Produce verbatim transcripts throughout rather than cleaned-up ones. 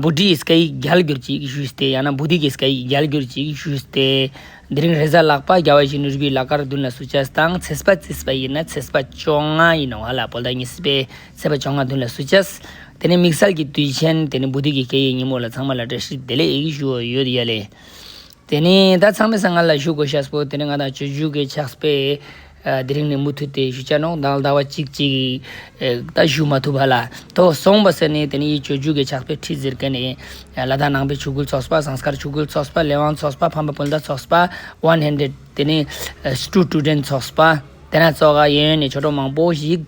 བུ་དྷི་ཡི་སྐད་ཡིག་རྒྱལ་གྱུར་ཅིག་ཞུས་ཏེ། ཡང་ན་བུ་དྷི་གི་སྐད་ཡིག་རྒྱལ་གྱུར་ཅིག་ཞུས་ཏེ། དེ་རིང་རེས་གཟའ་ལྷག་པ་རྒྱལ་བ་ཡིད་བཞིན་ནོར་བུའི་ལག་དཀར་མདུན་ལ་བསུ་ཅེས་དང་། ཚེས་པ་བརྩིས་པ་ཡིན་ན་ཚེས་པ་བཅོ་ལྔ་ཡིན་ནོག་ཧ་ལ། བོད་ཟླ་གཉིས་པའི་ཚེས་པ་བཅོ་ལྔ་མདུན་ལ་བསུ་ཅེས། དེ་ནས་དམིགས་བསལ་གྱི་དུས་ཆེན་དེ་ནས་བུ་དྷི་གི་སྐད་ཡིག་ཉིན་མོ་ལ་ཚང་མ་ལ་བཀྲ་ཤིས་བདེ་ལེགས་ཞུ་བ་ཡོད་ཡ་ལེ། དེ་ནས་ད་ཚང་མའི་སང་ང་ལ་ཞུ་དགོས་ཤེས་པོ་དེ་ནི་ང་དང་སྤྱོད་འཇུག་གི་ཕྱག་དཔེ་ཨ་དེ་རིང་ནས་མུ་མཐུད་དེ་ཞུ་ཅེས་ནོག། ད་ཟླ་བ་གཅིག་ཅིག་ཨ་ད་ཞུ་མ་ཐུབ་པ་ལ་ཐོག་སོང་བ་ཟེར་ནས། དེ་ནི་ཡི་སྤྱོད་འཇུག་གི་ཕྱག་དཔེ་ཁྲིད་ཟེར་མཁན་ནི་ལ་དྭགས་ནང་པའི་ཆོས་སྐུལ་ཚོགས་པ། ཟངས་དཀར་ཆོས་སྐུལ་ཚོགས་པ། ལས་དབང་ཚོགས་པ། ཕ་མ་སྤུན་ཟླ་ཚོགས་པ། ཝན་ཧན་ཌེཌ་དེ་ནི་ཨ་སི་ཊུ་ཌེན་ཊ་ཚོགས་པ། དེ་ན་ཙོགས་ག་གཡས་གཡོན་ནས་ཆོས་གྲོགས་མང་པོ་ཞིག།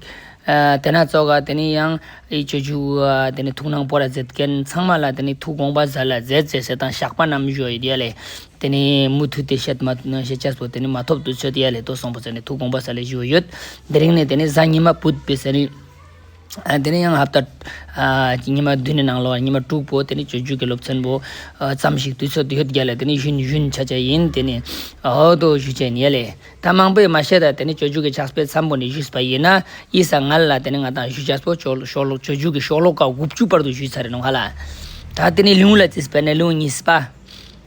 ཨ་དེ་ན་ཙོགས་ག་དེ་ནི་ཡང་ཨི་སྤྱོད་འཇུག་ཨ་དེ་ནི་ཐུགས་སྣང་སྤོ་ར་མཛད་མཁན་ཚང་མ་ལ་དེ་ནི་ཐུགས་དགོངས་པ་ཟ་ལ་མཛད་ཟེར་ཟེར་དང་བཤགས་པ་རྣམས་ཞུ་ཡོད་ཡ་ལེ། དེ་ནི་མུ་མཐུད་དེ་བཤད་མ་བཤད་ཅེས་པོ་དེ་ནི་མ་ཐོབ་དུས་ཚོད་ཡ་ལེ། ལྟོས་སོང་པོ་ཟེར་ནས་ཐུགས་དགོངས་པ་ཟ་ལེ་ཞུ་ཡོད། དེ་རིང་ནས་དེ་ནི་གཟའ་ཉི་མ་བུད་པའི་ཟེར་ནི། ཨ་དེ་ནི་ཡང་ཧབ་ཏ་ཨ་ཉི་མ་བདུན་ནི་ནང་ལོགས་ཉི་མ་དྲུག་པོ་དེ་ནི་སྤྱོད་འཇུག་གི་སློབ་ཚན་པོ་ཨ་ཙམ་ཞིག་དུས་ཚོད་ཡོད་ཡ་ལེ། དེ་ནི་ཞུན་ཞུན་ཆ་ཆ་ཡིན། དེ་ནི་ཨོ་དོ་ཞུ་ཅེས་ཡིན་ཡ་ལེ། ད་མང་པོས་མ་ཤེས་ད་དེ་ནི་སྤྱོད་འཇུག་གི་ཕྱག་དཔེ་ཚམ་པོ་ནས་ཞུས་པ་ཡིན་ན། ཡི་ས་ང་ལ་དེ་ནི་ང་དང་ཞུ་ཅེས་པོ་ཤོ་ལོ་ཤོ་ལོ་སྤྱོད་འཇུག་གི་ཤོ་ལོ་ཀ་དགུ་བཅུ་བར་དུ་ཞུས་ཚར་རེ་ནོག་ཧ་ལ། ད་དེ་ནི་ལེའུ་ལ་བརྩིས་པ་ནི་ལེའུ་གཉིས་པ།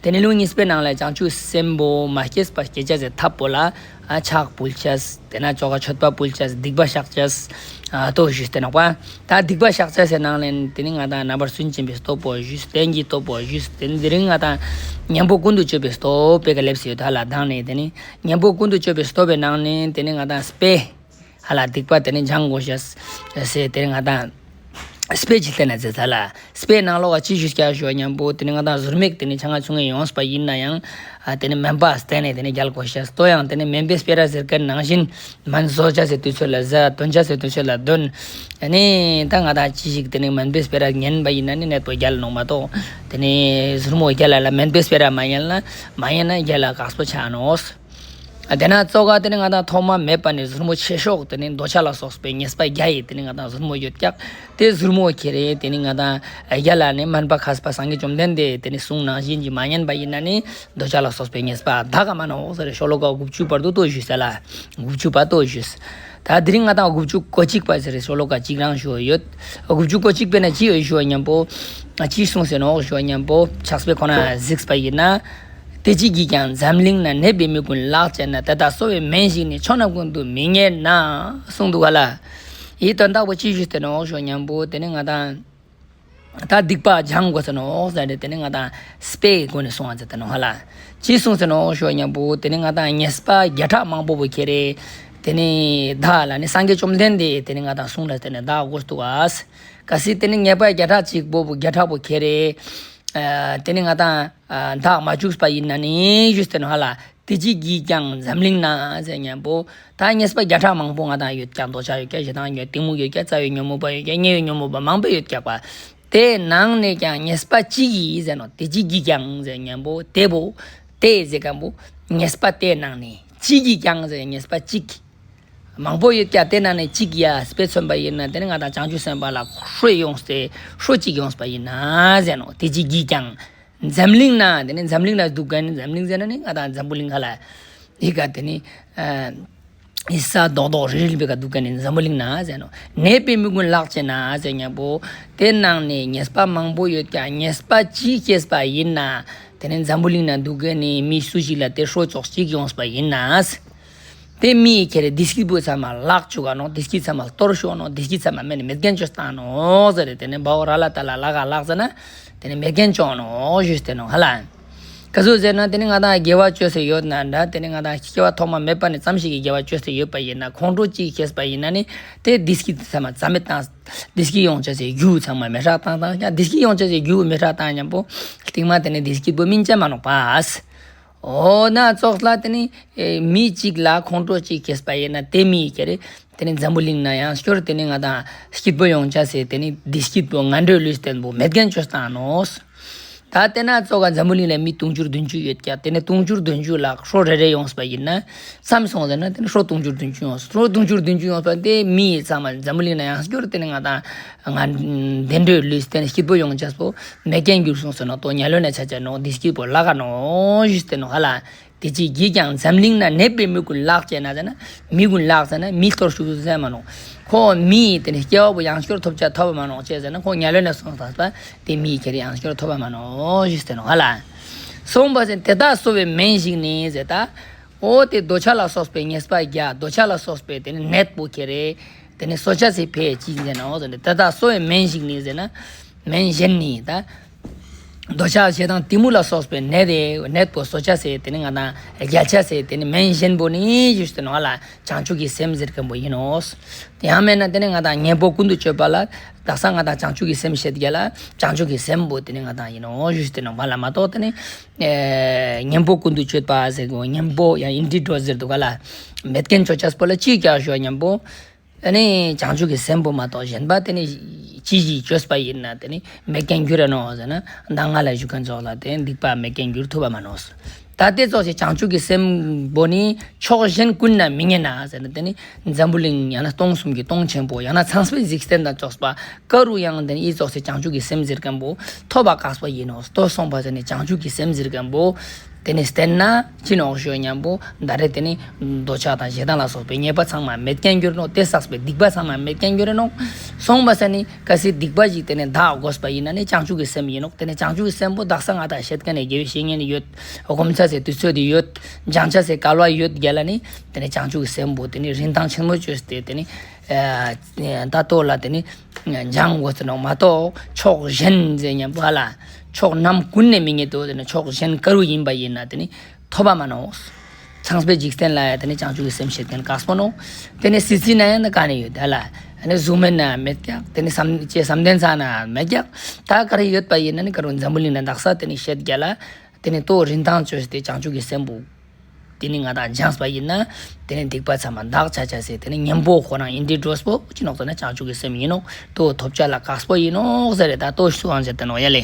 དེ་ནི་ལེའུ་གཉིས་པའི་ནང་ལ་བྱང་ཆུབ་སེམས་པོ་མ་སྐྱེས་པ་སྐྱེ་ཅེས་སི་ཐབས་པོ་ལ་ཨ་ཕྱག་ཕུལ་ཅེས། དེ་ན་ཙོགས་ག་མཆོད་པ་ཕུལ་ཅེས། སྡིག་པ་བཤགས་ཅེས་ཨ་ལྟོས་ཞུས་ཏེ་ནོག་པ། ད་སྡིག་པ་བཤགས་ཅེས་སི་ནང་ལ་དེ་ནི་ང་དང་རྣམ་པར་སུན་འབྱིན་པའི་སྟོབས་པོ་ཞུས། རྟེན་གྱི་སྟོབས་པོ་ཞུས། དེ་ནི་དེ་རིང་ང་དང་གཉེན་པོ་ཀུན་ཏུ་སྤྱོད་པའི་སྟོབས་པོའི་ཀ་སླེབས་སེ་ཡོད་ད་ལ། དང་ནི་དེ་ནི་གཉེན་པོ་ཀུན་ཏུ་སྤྱོད་པའི་སྟོབས་པོའི་ནང་ནས་དེ་ནི་ང་དང་དཔེ་ཧ་ལ་སྡིག་པ་དེ་ནི་སྦྱང་དགོས་ཤེས་སི་དེ་ནི་ང་དང་དཔེ་ཅིག་བསྟན་ན་མཛད་ད་ལ། དཔེའི་ནང་ལོགས་ཀ་ཅི་ཞུས་ཀྱག་ཞུ་བ་ཉམ་པོ་དེ་ནི་ང་དང་ཟུར་མོ་དེ་ནི་ཆང་ང་ཆུང་ངེ་ཡོངས་པ་ཡིན་ན་ཡང་ཨ་དེ་ནི་སྨན་པ་བསྟེན་ནས་དེ་ནི་རྒྱལ་དགོས་ཤེས། ལྟོས་ཡང་དེ་ནི་སྨན་པའི་སྤེ་ར་ཟེར་མཁན་ནང་བཞིན་སྨན་ཟོ་ཅེས་སི་དུས་ཚོད་ལ་ཟ། འདོན་ཅེས་སི་དུས་ཚོད་ལ་འདོན། ཨ་ནི་ད་ང་དང་ཅི་ཞིག་དེ་ནི་སྨན་པའི་སྤེ་ར་ཉན་པ་ཡིན་ན་ནི་ནད་པོ་རྒྱལ་ནོག་མ་གཏོགས། དེ་ནི་ཟུར་མོ་རྒྱལ་ལ་ལ་སྨན་པའི་སྤེ་ར་མ་ཉན་ན་མ་ཉན་ན་རྒྱལ་ལ་དཀགས་པོ་ཆ་ནོག། ཨ་དེ་ན་ཙོགས་ག་དེ་ནི་ང་དང་ཐོག་མ་མེད་པ་ནས་ཟུར་མོ་ཆེ་ཤོས་དེ་ནི་འདོད་ཆགས་ལ་སོགས་པའི་ཉེས་པ་བརྒྱ་ཡི་དེ་ནི་ང་དང་ཟུར་མོ་ཡོད་ཀྱག། དེ་ཟུར་མོ་ཁྱེར་རེ་དེ་ནི་ང་དང་རྒྱལ་ལ་ནི་སྨན་པ་མཁས་པ་སངས་རྒྱས་བཅོམ་ལྡན་འདས་དེ་ནི་གསུང་ནང་བཞིན་གྱི་མ་ཉན་པ་ཡིན་ན་ནི་འདོད་ཆགས་ལ་སོགས་པའི་ཉེས་པ་དག་ག་མ་ནོག་ཟེར་རེ་ཤོ་ལོ་ཀ་དགུ་བཅུ་བར་དུ་ལྟོས་ཞུས་ས་ལ། དགུ་བཅུ་པ་ལྟོས་ཞུས། ད་དེ་རིང་ང་དང་དགུ་བཅུ་གོ་གཅིག་པ་ཟེར་རེ་ཤོ་ལོ་ཀ་གཅིག་རང་ཞུ་བ་ཡོད། དགུ་བཅུ་གོ་གཅིག་པའི་ནང་ཅི་ཡོད་ཞུ་བ་ཉམ་པོ་ཅི་གསུངས་ཟེར་ནོག་ཞུ་བ་ཉམ་པོ་ཕྱག་དཔེ་ཁོ་ན་གཟིགས་པ་ཡིན་ན། དེ་ཅི་གིས་ཀྱང་འཛམ་གླིང་ན། ནད་པའི་མི་ཀུན་ལག་བཅད་ན། དེ་དག་གསོ་བའི་སྨན་ཞིག་ནི། ཕྱོགས་རྣམས་ཀུན་ཏུ་མི་རྙེད་ན། གསུངས་འདུག་ག་ལ། ཡི་དོན་དག་པོ་ཅི་ཞུས་ཏེ་ནོག་ཞུ་ཉམ་པོ་དེ་ནི་ང་དང་ད་སྡིག་པ་སྦྱང་དགོས་ཟེར་ནོག་ཟེར་ཏེ་དེ་ནི་ང་དང་དཔེའི་སྒོ་ནས་གསུང་བ་མཛད་དེ་ནོག་ཧ་ལ། ཅི་གསུངས་ཟེར་ནོག་ཞུ་ཉམ་པོ་དེ་ནི་ང་དང་ཉེས་པ་བརྒྱ་ཕྲག་མང་པོ་བོ་ཁྱེར་རེ་དེ་ནི་དག་ལ་ནི་སངས་རྒྱས་བཅོམ་ལྡན་འདས་དེ་ནི་ང་དང་གསུང་ལ་དེ་ནི་དག་དགོས་འདུག་ག། གལ་སྲིད་དེ་ནི་ཉེས་པ་བརྒྱ་ཕྲག་གཅིག་པོ་བོ་བརྒྱ་ཕྲག་པོ་ཁྱེར་རེ་ཨ་དེ་ནི་ང་དང་ཨ་དག་མ་བཅུག་པ་ཡིན་ན་ནི་ཞུས་ཏེ་ནོག་ཧ་ལ། དེ་ཅི་གིས་ཀྱང་འཛམ་གླིང་ན་ཟེར་ཉམ་པོ་ད་ཉེས་པ་བརྒྱ་ཕྲག་མང་པོ་ང་དང་ཡོད་ཀྱག། འདོད་ཆགས་ཡོད་ཀྱག། ཞེ་སྡང་ཡོད། གཏི་མུག་ཡོད་ཀྱག། རྩ་བའི་ཉོན་མོངས་པ་ཡོད་ཀྱག། ཉེ་བའི་ཉོན་མོངས་པ་མང་པོ་ཡོད་ཀྱག་པ། དེའི་ནང་ནས་ཀྱང་ཉེས་པ་གཅིག་གིས་ཟེར་ནོག། དེ་ཅི་གིས་ཀྱང་ཟེར་ཉམ་པོ་དེ་བོ་དེ་ཟེར་མཁན་པོ་ཉེས་པ་དེའི་ནང་ནས་གཅིག་གིས་ཀྱང་ཟེར་ཉེས་པ་གཅིག་མང་པོ་ཡོད་ཀྱག། དེ་ནང་ནས་གཅིག་ཡ་དཔེ་མཚོན་པ་ཡིན་ན་དེ་ནི་ང་དང་བྱང་ཆུབ་སེམས་དཔའ་ལ་ཧྲོ་ཡོངས་ཏེ་ཧྲོ་གཅིག་ཡོངས་པ་ཡིན་ན་ཟེར་ནོག། དེ་ཅི་གིས་ཀྱང་འཛམ་གླིང་ན་དེ་ནི་འཛམ་གླིང་ན་འདུག་མཁན་ནི་འཛམ་གླིང་ཟེར་ན་ནི་ང་དང་འཛམ་བུ་གླིང་ཁ་ལ་ཡི་ག་དེ་ནི་ཨ་ཡི་ས་རྡོག་རྡོག་རིལ་རིལ་བའི་ཀ་འདུག་མཁན་ནི་འཛམ་བུ་གླིང་ན་ཟེར་ནོག། ནད་པའི་མི་ཀུན་ལག་བཅད་ན་ཟེར་ཉམ་པོ་དེ་ནང་ནས་ཉེས་པ་མང་པོ་ཡོད་ཀྱག། ཉེས་པ་གཅིག་སྐྱེས་པ་ཡིན་ན་དེ་ནི་འཛམ་བུ་གླིང་ན་འདུག་མཁན་ནི་མི་སུ་ཞིག་ལ་དེ་ཧྲོ་ཙོགས་གཅིག་ཡོངས་པ་ཡིན་ན། དེ་མི་ཁྱེར་རེ་བདེ་སྐྱིད་པོ་ཚང་མ་བརླག་བཅུག་ག་ནོག། བདེ་སྐྱིད་ཚང་མ་གཏོར་ཤོག་ནོག། བདེ་སྐྱིད་ཚང་མ་མེད་ནི་མེད་མཁན་བཅོས་བཏང་ནོག་ཟེར་རེ་དེ་ནི་བའོ་ར་ལ་ཏ་ལ་ལ་ག་ལག་ཟེར་ན་དེ་ནི་མེད་མཁན་བཅོ་ནོག་ཞུས་ཏེ་ནོག་ཧ་ལ། ག་ཟུག་ཟེར་ན་དེ་ནི་ང་དང་དགེ་བ་བཅོས་ཏེ་ཡོད་ན་འདྲ། དེ་ནི་ང་དང་སྐྱེ་བ་ཐོག་མ་མེད་པ་ནས་ཙམ་ཞིག་གི་དགེ་བ་བཅོས་ཏེ་ཡོད་པ་ཡིན་ན། ཁོང་ཁྲོ་གཅིག་སྐྱེས་པ་ཡིན་ན་ནི་དེ་བདེ་སྐྱིད་ཚང་མ་རྩ་མེད་བཏང་། བདེ་སྐྱིད་ཡོང་ཅེས་སི་རྒྱུ་ཚང་མ་མེད་པ་བཏང་བཏང་ཀྱང་། བདེ་སྐྱིད་ཡོང་ཅེས་སི་རྒྱུ་མེད་པ་བཏང་ཉམ་པོ་སྟིང་མ་དེ་ནི་བདེ་སྐྱིད་པོ་སྨིན་ཅེས་མ་ནོག་པ། འོ་ན་ཙོགས་ལ་དེ་ནི་ཨེ་མི་གཅིག་ལ་ཁོང་ཁྲོ་གཅིག་སྐྱེས་པ་ཡིན་ན་དེ་མི་ཁྱེར་རེ་དེ་ནི་འཛམ་བུ་གླིང་ན་ཡང་སྐྱོར་དེ་ནི་ང་དང་སྐྱིད་པོ་ཡོང་ཅེས་སི་དེ་ནི་བདེ་སྐྱིད་པོ་ངན་འགྲོའི་ལུས་རྟེན་པོ་མེད་མཁན་བཅོས་བཏང་ནོག། ད་དེ་ན་ཙོགས་ག་འཛམ་བུ་གླིང་ལ་མི་དུང་ཕྱུར་བདུན་ཅུ་ཡོད་ཀྱག། དེ་ནི་དུང་ཕྱུར་བདུན་ཅུ་ལ་ཧྲོ་རེ་རེ་ཡོངས་པ་ཡིན་ན་བསམ་སོང་ཟེར་ན་དེ་ནི་ཧྲོ་དུང་ཕྱུར་བདུན་ཅུ་ཡོངས། ཧྲོ་དུང་ཕྱུར་བདུན་ཅུ་ཡོངས་པ་དེ་མི་ཚང་མ་འཛམ་བུ་གླིང་ན་ཡང་སྐྱོར་དེ་ནི་ང་དང་ང་བདེ་འགྲོའི་ལུས་རྟེན་སྐྱིད་པོ་ཡོང་ཅེས་པོ་མེད་མཁན་འགྱུར་སོང་ཟེར་ནོག། ཏོ་ཉལ་ལོ་ན་ཆ་ཆ་ནོག། བདེ་སྐྱིད་པོ་བརླག་ག་ནོག་ཞུས་ཏེ་ནོག་ཧ་ལ། དེ་ཅིག་གིས་ཀྱང་འཛམ་གླིང་ན་གནས་པའི་མི་ཀུན་ལག་ཅེ་ན་ཟེར་ན། མི་ཀུན་ལག་ཟེར་ན་མི་ལྟོར་ཞུགས་ཟེར་མ་ནོག་ཁོ་མི་དེ་ནི་སྐྱེ་བ་པོ་ཡང་སྐྱར་ཐོབ་ཅེས་ཐོབ་པ་མ་ནོག་ཅེས་ཟེར་ན་ཁོ་དམྱལ་བའི་ནང་སོང་ས་པ་དེ་མི་ཁྱེར་ཡང་སྐྱར་ཐོབ་པ་མ་ནོག་ཞུས་ཏེ་ནོག་ཧ་ལ། སོང་པ་ཟེར་དེ་དག་གསོ་བའི་སྨན་ཞིག་ནི་ཟེར་ད། འོ་དེ་འདོད་ཆགས་ལ་སོགས་པའི་ཉེས་པ་བརྒྱད། འདོད་ཆགས་ལ་སོགས་པའི་དེ་ནི་ནད་པོ་ཁྱེར་རེ། དེ་ནི་གསོ་ཅེས་སི་ཕིའ་ཅི་ཟེར་ན་འོ་ཟེར་ནི་དེ་དག་གསོ་བའི་སྨན་ཞིག་ནི་ཟེར་ན། སྨན་གཞན་ནི་ད། འདོད་ཆགས་ཞེ་སྡང་གཏི་མུག་ལ་སོགས་པའི་ནད་དེ་ནད་པོ་གསོ་ཅེས་སི་དེ་ནི་ང་དང་རྒྱལ་ཅེས་སི་དེ་ནི་སྨན་གཞན་པོ་ནི་ཞུས་ཏེ་ནོག་ལ། བྱང་ཆུབ་ཀྱི་སེམས་ཟེར་མཁན་པོ་ཡིན་ནོག་དེ་ཡང་མེད་ན་དེ་ནི་ང་དང་གཉེན་པོ་ཀུན་ཏུ་སྤྱོད་པ་ལ་དག་ས་ང་དང་བྱང་ཆུབ་ཀྱི་སེམས་བཤད་རྒྱ་ལ་བྱང་ཆུབ་ཀྱི་སེམས་པོ་དེ་ནི་ང་དང་ཡིན་ནོག་ཞུས་ཏེ་ནོག་མ་ལ་མ་གཏོགས་དེ་ནི། ཨེ་གཉེན་པོ་ཀུན་ཏུ་སྤྱོད་པ་ཟེར་གོ་གཉེན་པོ་ཡང་ཨིན་ཌི་ཌོ་ཟེར་འདུག་ག་ལ། མེད་མཁན་ཅོ་ཅེས་པོ་ལ་ཅི་རྒྱག་ཞུ་གཉེན་པོ། ཨ་ནི་བྱང་ཆུབ་ཀྱི་སེམས་པོ་མ་གཏོགས་གཞན་པ་དེ་ནི་ཅི་ཞིག་ཅོས་པ་ཡིན་ན་དེ་ནི་མེད་མཁན་འགྱུར་ར་ནོག་ཟེར་ན་ད་ང་ལ་ཞུ་མཁན་ཙོགས་ལ་དེ་སྡིག་པ་མེད་མཁན་འགྱུར་ཐུབ་པ་མ་ནོག་ད་དེ་ཙོགས་སི་བྱང་ཆུབ་ཀྱི་སེམས་པོ་ནི་ཕྱོགས་གཞན་ཀུན་ན་མི་རྙེད་ན་ཟེར་ན་དེ་ནི་འཛམ་བུ་གླིང་ཡང་ན་སྟོང་གསུམ་གྱི་སྟོང་ཆེན་པོ་ཡང་ན་ཚངས་པའི་འཇིག་རྟེན་དང་ཅོག་པ་ཀ་རུ་ཡང་དེ་ནི་ཨི་ཙོགས་སི་བྱང་ཆུབ་ཀྱི་སེམས་ཟེར་མཁན་པོ་ཐོབ་པ་དཀགས་པོ་ཡིན་ནོག་ལྟོས་སོང་པ་ཟེར་ནི་བྱང་ཆུབ་ཀྱི་སེམས་ཟེར་མཁན་པོ། དེ་ནི་བསྟེན་ན་ཅི་ནོག་ཞུ་གཉེན་པོ་ད་རེ་དེ་ནི་འདོད་ཆགས་དང་ཞེ་སྡང་ལ་སོགས་པའི་ཉེས་པ་ཚང་མ་མེད་མཁན་འགྱུར་ནོག་དེ་བསགས་པའི་སྡིག་པ་ཚང་མ་མེད་མཁན་འགྱུར་ར་ནོག་སོང་པ་ཟེར་ནི་གལ་སྲིད་སྡིག་པ་ཞིག་དེ་ནི་དག་དགོས་པ་ཡིན་ན་ནི་བྱང་ཆུབ་ཀྱི་སེམས་ཡིན་ནོག་དེ་ནི་བྱང་ཆུབ་ཀྱི་སེམས་པོ་དག་ས་ང་དང་བཤད་མཁན་ནི་དགེ་བའི་བཤེས་གཉེན་ཡོད། སྒོམ་ཅེས་སི་དུས་ཚོད་དེ་ཡོད། སྦྱང་ཅེས་སི་སྐལ་བ་ཡོད་རྒྱ་ལ་ནི་དེ་ནི་བྱང་ཆུབ་ཀྱི་སེམས་པོ་དེ་ནི་རིན་ཐང་ཆེན་མོ་ཅོས་ཏེ་དེ་ནི། ད་ལྟོ་ལ་དེ་ནི་སྦྱང་དགོས་ཏེ་ནོག་མ་གཏོགས་ཕྱོགས་གཞན་ཟེར་མཁན་པོ་ཧ་ལ། ཕྱོགས་རྣམས་ཀུན་ནས་མི་རྙེད་དོ་དེ་ནི་ཕྱོགས་གཞན་ཀ་རུ་ཡིན་པ་ཡིན་ན་དེ་ནི་ཐོབ་པ་མ་ནོག་ཚངས་པའི་འཇིག་རྟེན་ལ་ཡང་དེ་ནི་བྱང་ཆུབ་ཀྱི་སེམས་བཤད་མཁན་དཀགས་པོ་ནོག་དེ་ནི་སྲིད་རྩེ་ན་ཡང་ན་ག་ནས་ཡོད་ཧ་ལ། ཨ་ནི་གཟུགས་མེད་ན་མེད་ཀྱག་དེ་ནི་བསམ་བསམ་གཏན་ས་ན་མེད་ཀྱག་ད་ག་རེ་ཡོད་པ་ཡིན་ན་ནི་ཀ་རུ་འཛམ་བུ་གླིང་ན་དག་ས་དེ་ནི་བཤད་རྒྱ་ལ། དེ་ནི་ལྟོས་རིན་ཐང་ཅོས་ཏེ་བྱང་ཆུབ་ཀྱི་སེམས་པོ། དེ་ནི་ང་དང་སྦྱངས་པ་ཡིན་ན། དེ་ནི་སྡིག་པ་ཚང་མ་དག་ཆ་ཆ་ཟེར་དེ་ནི་གཉེན་པོ་ཁོ་རང་ཨིན་ཌི་ཌོ་པོ་ཅི་ནོག་ཟེར་ན་བྱང་ཆུབ་ཀྱི་སེམས་ཡིན་ནོག་ལྟོས་ཐོབ་ཅེས་ལ་དཀགས་པོ་ཡིན་ནོག་ཟེར་རེ་ད་ལྟོས་སུ་ཨང་ཟེར་ཏེ་ནོག་ཡ་ལེ།